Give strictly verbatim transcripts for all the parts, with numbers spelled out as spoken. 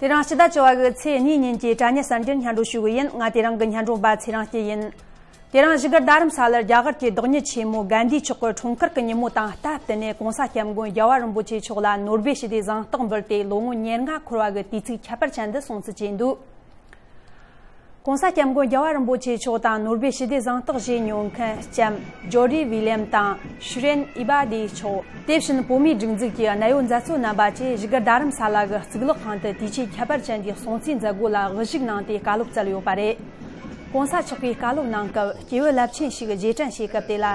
དེ་རིང་སྤྱི་ཟླ་བཅུ་བ་གི་ཚེས་གཉིས་ཉིན་གྱི་དྲ་བརྙན་གསར་འགྱུར་སྙན་སྒྲོན་ཞུ་གི་ཡིན། ང་དེ་རིང་གི་སྙན་སྒྲོན་པ་ཚེ་རིང་སྐྱིད་ཡིན། དེ་རིང་བཞུགས་སྒར་རྡ་རམ་ས་ལར་རྒྱ་གར་གྱི་བདག་ཉིད་ཆེན་མོ་གན་དྷིའི་མཆོག་གི་འཁྲུངས་སྐར་གྱི་ཉིན་མོ་དང་སྟབས་བསྟུན་ནས་༸གོང་ས་༸སྐྱབས་མགོན་རྒྱལ་བ་རིན་པོ་ཆེ་མཆོག་ལ་ནོར་སྦེལ་ཞི་བདེའི་གཟེངས་རྟགས་འབུལ་ཏེ་ལོ་ངོ་ཉེར་ལྔ་འཁོར་བ་གི་དུས་ཚིགས་ཁྱད་པར་ཅན་འདི་སྲུང་བརྩི་བྱས་འདུག ༸གོང་ས་༸སྐྱབས་མགོན་རྒྱལ་བ་རིན་པོ་ཆེ་མཆོག་དང་ནོར་སྦེལ་ཞི་བདེ་གཟེངས་རྟགས་བཞེས་མྱོང་མཁན་ལྕམ་ཇོ་ཌི་ཝི་ལི་ཡམ་དང་ཤི་རེན་ཨི་བ་དེ་མཆོག་དེ་བཞིན་བོད་མིའི་སྒྲིག་འཛུགས་ཀྱི་གནད་ཡོད་མཛད་གཙོ་རྣམ་པ་བཅས་བཞུགས་སྒར་རྡ་རམ་ས་ལ་གི་གཙུག་ལག་ཁང་དུ་དུས་ཆེན་ཁྱད་པར་ཅན་འདིའི་སྲུང་བརྩིའི་མཛད་སྒོ་ལ་དབུ་བཞུགས་གནང་སྟེ་བཀའ་སློབ་སྩལ་ཡོད་པ་རེད། ༸གོང་ས་མཆོག་གིས་བཀའ་སློབ་གནང་སྐབས་སྐྱེས་བུ་རླབས་ཆེན་ཞིག་རྗེས་དྲན་བྱེད་སྐབས་དེ་ལ།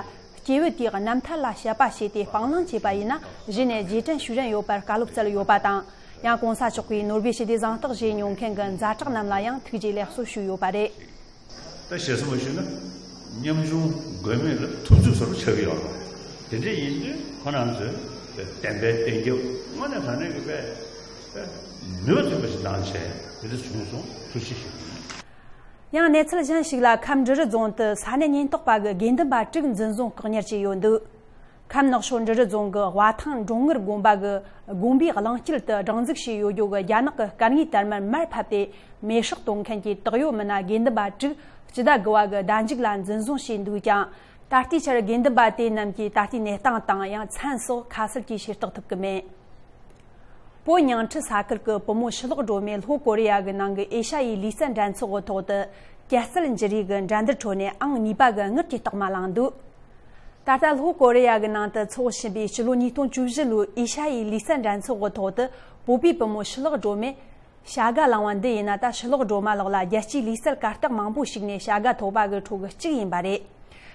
སྐྱེས་བུ་དེའི་རྣམ་ཐར་ལ་དཔྱད་པ་བྱས་ཏེ་སྤང་བླང་བྱས་པ་ཡིན་ན་གཞི་ནས་རྗེས་དྲན་ཞུ་རན་ཡོད་པར་བཀའ་སློབ་སྩལ་ཡོད་པ་དང་། ཡང་༸གོང་ས་མཆོག་གིས་ནོར་སྦེལ་ཞི་བདེ་གཟེངས་རྟགས་བཞེས་མྱོང་མཁན་གྱི་ཛ་དྲག་རྣམས་ལ་ཡང་ཐུགས་རྗེ་ལེགས་གསོ་ཞུས་ཡོད་པ་རེད། ད་ཞེ་ས་མ་ཞུས་ན་ཉམ་ཆུང་དགོས་མེད་ལ་ཐུབ་ཚོད་བཟོ་འདྲ་ཆགས་ཀྱི་ཡོད་རེད། དེ་འདྲ་ཡིན་དུས་ཁོ་རང་ཚོས་བདེན་པའི་གཏན་འཁེལ་དངོས་གནས་དྲང་གནས་ཀྱི་དཔེ་ནུས་པ་ཐོན་པ་ཞིག་བཏང་བྱས་དེ་འདྲ་བྱུང་སོང་། ཐུགས་རྗེ་ཆེ་ཞུ་གི་ཡིན། ཡང་གནས་ཚུལ་གཞན་ཞིག་ལ་ཁམས་འབྲི་རུ་རྫོང་དུ་ས་གནས་ཉེན་རྟོག་པ་གི་དགེ་འདུན་པ་དྲུག་འཛིན་བཟུང་བཀག་ཉར་བྱས་ཡོད་འདུག་ཁམས་ནག་ཆུ་འབྲི་རུ་རྫོང་གི་དབའ་ཐང་འབྲོང་ངར་དགོན་པ་གི་དགོན་པའི་གླིང་དཀྱིལ་དུ་སྒྲིག་འཛུགས་བྱས་ཡོད་རྒྱུ་གི་རྒྱ་ནག་གི་སྐར་ངོས་དར་དམར་མར་ཕབ་སྟེ་མེ་སྲེག་གཏོང་མཁན་གྱི་དག་ཡོད་མི་སྣ་དགེ་འདུན་པ་དྲུག་སྤྱི་ཟླ་དགུ་བ་གི་ཟླ་མཇུག་ལ་འཛིན་བཟུང་བྱས་འདུག་ཀྱང་། ད་ལྟའི་ཆར་དགེ་འདུན་པ་དེ་རྣམས་ཀྱི་ད་ལྟའི་གནས་སྟངས་དང་ཡང་མཚན་སོགས་ཁ་གསལ་གྱིས་ཤེས་རྟོགས་ཐུབ་ཀྱི་མེད། བོད་ཉིང་ཁྲི་ས་ཁུལ་གྱི་བུ་མོ་ཕྱི་ལོགས་སྒྲོལ་མས་ལྷོ་ཀོ་རི་ཡ་གི་ནང་གི་ཨེ་ཤ་ཡའི་ལུས་རྩལ་འགྲན་ཚོགས་ཀྱི་ཐོག་ཏུ་ཀྱ་རྩལ་འཇུ་རེས་ཀྱི་འགྲན་བསྡུར་ཁྲོད་ནས་ཨང་གཉིས་པ་གི་དངུལ་གྱི་རྟགས་མ་བླངས་འདུག་ད་ལྟ་ལྷོ་ཀོ་རི་ཡ་གི་ནང་དུ་འཚོགས་བཞིན་པའི་ཕྱི་ལོ་ཉིས་སྟོང་བཅུ་བཞི་ལོའི་ཨེ་ཤ་ཡའི་ལུས་རྩལ་འགྲན་ཚོགས་ཀྱི་ཐོག་ཏུ་བོད་པའི་བུ་མོ་ཕྱི་ལོགས་སྒྲོལ་མས་བྱ་དགའ་བླངས་པ་འདི་ཡིན་ན། ད་ཕྱི་ལོགས་སྒྲོལ་མ་ལགས་ལ་རྒྱལ་སྤྱིའི་ལུས་རྩལ་གར་སྟེགས་མང་པོ་ཞིག་ནས་བྱ་དགའ་ཐོབ་པ་གི་ཁྲོད་ཀྱི་གཅིག་ཡིན་པ་རེད།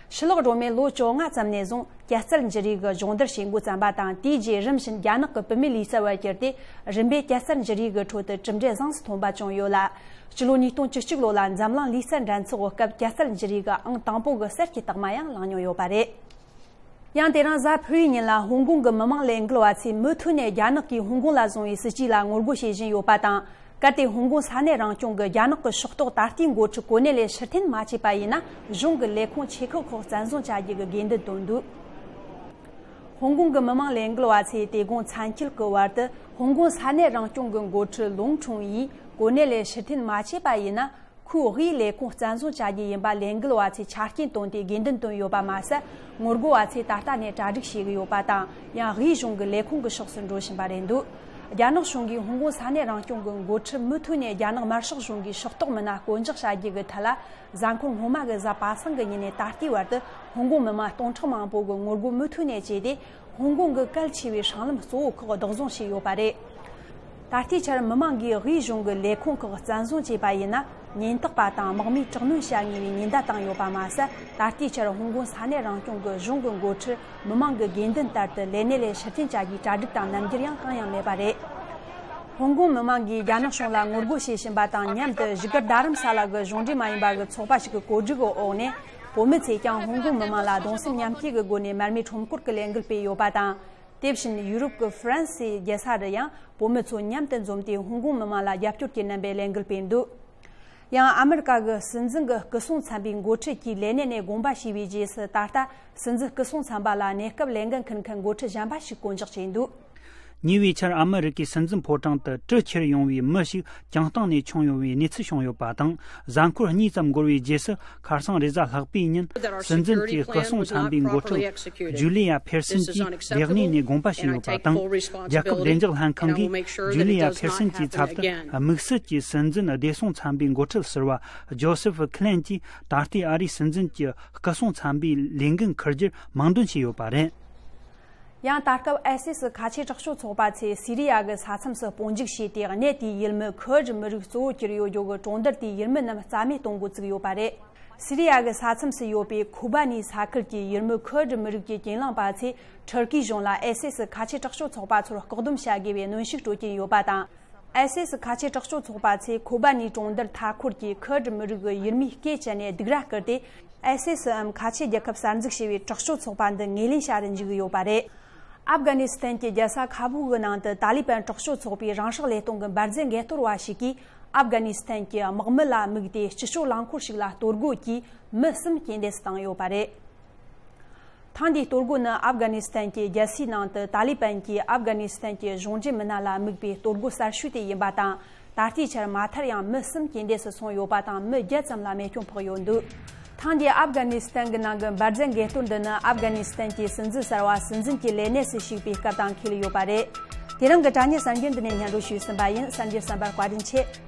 ཕྱི་ལོགས་སྒྲོལ་མས་ལོ་བཅོ་ལྔ་ཙམ་ནས་བཟུང་ཀྱ་རྩལ་འཇུ་རེས་ཀྱི་སྦྱོང་བརྡར་བྱེད་འགོ་བརྩམས་པ་དང་། དེའི་རྗེས་རིམ་བཞིན་རྒྱ་ནག་གི་བུད་མེད་ལུས་རྩལ་བར་གྱུར་ཏེ། རིམ་པས་ཀྱ་རྩལ་འཇུ་རེས་ཀྱི་ཁྲོད་དུ་གྲུབ་འབྲས་བཟང་སུ་ཐོན་པ་བྱུང་ཡོད་ལ། སྤྱི་ལོ་ཉིས་སྟོང་བཅུ་གཅིག་ལོ་ལ་འཛམ་གླིང་ལུས་རྩལ་འགྲན་ཚོགས་སྐབས་ཀྱ་རྩལ་འཇུ་རེས་ཀྱི་ཨང་དང་པོ་གི་གསེར་གྱི་རྟགས་མ་ཡང་བླངས་མྱོང་ཡོད་པ་རེད། ཡང་དེ་རིང་གཟའ་ཕུར་བུའི་ཉིན་ལ་ཧོང་ཀོང་གི་མི་མང་ལས་འགུལ་བ་ཚོས་མུ་མཐུད་ནས་རྒྱ་ནག་གིས་ཧོང་ཀོང་ལ་བཟུང་བའི་སྲིད་ཇུས་ལ་ངོ་རྒོལ་བྱེད་བཞིན་ཡོད་པ་དང་། གལ་ཏེ་ཧོང་ཀོང་ས་གནས་རང་སྐྱོང་གི་རྒྱ་ནག་གི་ཕྱོགས་གཏོགས་ད་ལྟའི་འགོ་ཁྲིད་གོ་གནས་ལས་ཕྱིར་འཐེན་མ་བྱས་པ་ཡིན་ན། གཞུང་གི་ལས་ཁུངས་ཆེ་ཁག་ཁག་བཙན་བཟུང་བྱ་རྒྱུ་གི་དགོས་འདུན་བཏོན་འདུག་ཧོང་ཀོང་གི་མི་མང་ལས་འགུལ་བ་ཚོས་དེ་དགོང་མཚན་འཁྱོལ་གྱི་བར་དུ་ཧོང་ཀོང་ས་གནས་རང་སྐྱོང་གི་འགོ་ཁྲིད་ལུང་ཁྲུང་ཡིས་གོ་གནས་ལས་ཕྱིར་འཐེན་མ་བྱས་པ་ཡིན་ན། ཁོའི་དབུས་ལས་ཁུངས་བཙན་བཟུང་བྱ་རྒྱུ་ཡིན་པ་ལས་འགུལ་བ་ཚོས་ཆ་རྐྱེན་བཏོན་ཏེ་དགོས་འདུན་བཏོན་ཡོད་པ་མ་ཟད། ངོ་རྒོལ་བ་ཚོས་ད་ལྟ་ནས་གྲ་སྒྲིག་བྱེད་ཀྱི་ཡོད་པ་དང་། ཡང་དབུས་གཞུང་གི་ལས་ཁུངས་ཀྱི་ཕྱོགས་སུ་འགྲོ་བཞིན་པ་རེད་འདུག་རྒྱ་ནག་གཞུང་གིས་ཧོང་ཀོང་ས་གནས་རང་སྐྱོང་གི་འགོ་ཁྲིད་མུ་མཐུད་ནས་རྒྱ་ནག་དམར་ཤོག་གཞུང་གི་ཕྱོགས་གཏོགས་མི་སྣ་བསྐོ་འཇོག་བྱ་རྒྱུ་གི་ཐད་ལ། གཟའ་འཁོར་སྔོན་མ་གི་གཟའ་པ་སངས་ཀྱི་ཉིན་ནས་ད་ལྟའི་བར་དུ་ཧོང་ཀོང་མི་མང་སྟོང་ཕྲག་མང་པོ་གིས་ངོ་རྒོལ་མུ་མཐུད་ནས་བྱས་ཏེ། ཧོང་ཀོང་གི་གལ་ཆེ་བའི་སྲང་ལམ་གཙོ་བོ་ཁག་བདག་བཟུང་བྱས་ཡོད་པ་རེད། ད་ལྟའི་ཆར་མི་མང་གིས་དབུས་གཞུང་གི་ལས་ཁུངས་ཁག་བཙན་བཟུང་བྱས་པ་ཡིན་ན། ཉེན་རྟོག་པ་དང་དམག་མིས་དྲག་གནོན་བྱ་ངེས་པའི་ཉེན་བརྡ་བཏང་ཡོད་པ་མ་ཟད། ད་ལྟའི་ཆར་ཧོང་ཀོང་ས་གནས་རང་སྐྱོང་གི་གཞུང་གི་འགོ་ཁྲིད་མི་མང་གི་དགོས་འདུན་ལྟར་དུ་ལས་གནས་ལས་ཕྱིར་འཐེན་བྱ་རྒྱུའི་གྲ་སྒྲིག་དང་རྣམ་འགྱུར་ཡང་གང་ཡང་མེད་པ་རེད། ཧོང་ཀོང་མི་མང་གིས་རྒྱ་ནག་གཞུང་ལ་ངོ་རྒོལ་བྱེད་བཞིན་པ་དང་མཉམ་དུ་བཞུགས་སྒར་རྡ་རམ་ས་ལ་གི་གཞུང་འབྲེལ་མ་ཡིན་པ་གི་ཚོགས་པ་ཞིག་གི་གོ་སྒྲིག་གི་འོག་ནས། བོད་མི་ཚོས་ཀྱང་ཧོང་ཀོང་མི་མང་ལ་གདུང་སེམས་མཉམ་སྐྱེད་ཀྱི་སྒོ་ནས་མར་མེ་ཁྲོམ་སྐོར་གྱི་ལས་འགུལ་སྤེལ་ཡོད་པ་དང་། དེ་བཞིན་ཡུ་རོབ་ཀྱི་ཧྥ་རན་སིའི་རྒྱལ་ས་རུ་ཡང་བོད་མི་ཚོ་མཉམ་དུ་འཛོམས་ཏེ་ཧོང་ཀོང་མི་མང་ལ་རྒྱབ་སྐྱོར་གྱི་རྣམ་པའི་ལས་འགུལ་སྤེལ་འདུག་ཡང་ཨ་མི་རི་ཀ་གི་སྲིད་འཛིན་གྱི་སྐུ་སྲུང་ཚན་པའི་འགོ་ཁྲིད་ཀྱིས་ལས་གནས་ནས་དགོངས་པ་ཞུས་པའི་རྗེས་སུ། ད་ལྟ་སྲིད་འཛིན་སྐུ་སྲུང་ཚན་པ་ལ་གནས་སྐབས་ལས་འགན་འཁུར་མཁན་འགོ་ཁྲིད་གཞན་པ་ཞིག་བསྐོ་འཇོག་བྱས་འདུག་ཉེ་བའི་ཆར་ཨ་མི་རི་ཀའི་སྲིད་འཛིན་ཕོ་བྲང་དུ་གྲི་ཁྱེར་ཡོང་བའི་མི་ཞིག་བྱང་སྟེང་ནས་མཆོངས་ཡོང་བའི་གནས་ཚུལ་བྱུང་ཡོད་པ་དང་། གཟའ་འཁོར་གཉིས་ཙམ་འགོར་བའི་རྗེས་སུ། ཁ་སང་རེས་གཟའ་ལྷག་པའི་ཉིན། སྲིད་འཛིན་གྱི་སྐུ་སྲུང་ཚན་པའི་འགོ་ཁྲིད་ཇུ་ལི་ཡ་ཕེར་སན་གྱིས་ལས་གནས་ནས་དགོངས་པ་ཞུས་ཡོད་པ་དང་། རྒྱལ་ཁབ་བདེ་འཇགས་ལྷན་ཁང་གིས་ཇུ་ལི་ཡ་ཕེར་སན་གྱི་ཚབ་ཏུ། དམིགས་བསལ་གྱི་སྲིད་འཛིན་བདེ་སྲུང་ཚན་པའི་འགོ་ཁྲིད་ཟུར་པ་ཇོ་སེ་ཕི་ཁི་ལན་གྱིས་ད་ལྟའི་ཨ་རིའི་སྲིད་འཛིན་གྱི་སྐུ་སྲུང་ཚན་པའི་ལས་འགན་འཁུར་རྒྱུར་དམངས་འདོན་བྱས་ཡོད་པ་རེད། ཡང་ད་སྐབས་ཨའི་སི་སི་ཁ་ཆེ་དྲག་སྤྱོད་ཚོགས་པ་ཚོས་སི་རི་ཡ་གི་ས་མཚམས་སུ་སྤོ་འཇུག་བྱས་ཏེ། གནས་དེའི་ཡུལ་མི་ཁུར་ཌི་མི་རིགས་གཙོ་བོར་གྱུར་ཡོད་རྒྱུ་གི་གྲོང་རྡལ་དེའི་ཡུལ་མི་རྣམས་རྩ་མེད་གཏོང་འགོ་བཙུགས་ཡོད་པ་རེད། སི་རི་ཡ་གི་ས་མཚམས་སུ་ཡོད་པའི་ཁོ་བ་ནི་ས་ཁུལ་གྱི་ཡུལ་མི་ཁུར་ཌི་མི་རིགས་ཀྱི་གྱེན་ལངས་པ་ཚོས་ཐུར་ཀི་གཞུང་ལ་ཨའི་སི་སི་ཁ་ཆེ་དྲག་སྤྱོད་ཚོགས་པ་ཚོར་བཀག་སྡོམ་བྱ་དགོས་པའི་གནོན་ཤུགས་སྤྲོད་ཀྱིན་ཡོད་པ་དང་། ཨའི་སི་སི་ཁ་ཆེ་དྲག་སྤྱོད་ཚོགས་པ་ཚོས་ཁོ་བ་ནི་གྲོང་རྡལ་མཐའ་འཁོར་གྱི་ཁུར་ཌི་མི་རིགས་ཀྱི་ཡུལ་མིའི་སྐད་བཅད་ནས་སྡིགས་ར་བསྐུལ་ཏེ། ཨའི་སི་སིའམ་ཁ་ཆེ་རྒྱལ་ཁབ་གསར་འཛུགས་བྱས་པའི་དྲག་སྤྱོད་ཚོགས་པ་འདི་ངོས་ལེན་བྱ་རུ་འཇུག་གི་ཡོད་པ་རེད། ཨབ་གྷ་ནི་སི་ཐན་གྱི་རྒྱལ་ས་ཁ་བུལ་གྱི་ནང་དུ་ཏཱ་ལི་བན་དྲག་སྤྱོད་ཚོགས་པའི་རང་སྲོག་བློས་གཏོང་གི་འབར་རྫས་འགས་གཏོར་བ་ཞིག་གིས། ཨབ་གྷ་ནི་སི་ཐན་གྱི་དམག་མི་ལ་དམིགས་ཏེ་སྤྱི་སྤྱོད་རླངས་འཁོར་ཞིག་ལ་གཏོར་རྒོལ་གྱིས་མི་གསུམ་རྐྱེན་འདས་སུ་བཏང་ཡོད་པ་རེད། ཐེངས་འདིའི་གཏོར་རྒོལ་ནི་ཨབ་གྷ་ནི་སི་ཐན་གྱི་རྒྱལ་སའི་ནང་དུ་ཏཱ་ལི་བན་གྱིས་ཨབ་གྷ་ནི་སི་ཐན་གྱི་གཞུང་འབྲེལ་མི་སྣ་ལ་དམིགས་པའི་གཏོར་རྒོལ་གསར་ཤོས་དེ་ཡིན་པ་དང་། ད་ལྟའི་ཆར་མ་མཐར་ཡང་མི་གསུམ་རྐྱེན་འདས་སུ་སོང་ཡོད་པ་དང་མི་བརྒྱད་ཙམ་ལ་རྨས་སྐྱོན་ཕོག་ཡོད་འདུག་ཐེངས་འདིའི་ཨབ་གྷ་ནི་སི་ཐན་གྱི་ནང་གི་འབར་རྫས་འགས་གཏོར་འདི་ནི་ཨབ་གྷ་ནི་སི་ཐན་གྱི་སྲིད་འཛིན་གསར་བ་སྲིད་འཛིན་གྱི་ལས་གནས་སུ་ཞུགས་པའི་སྐབས་དང་འཁེལ་ཡོད་པ་རེད། དེ་རིང་གི་དྲ་བརྙན་གསར་འགྱུར་འདི་ནས་སྙན་སྒྲོན་ཞུས་ཟིན་པ་ཡིན། གསར་འགྱུར་གསན་པར་བཀའ་དྲིན་ཆེ།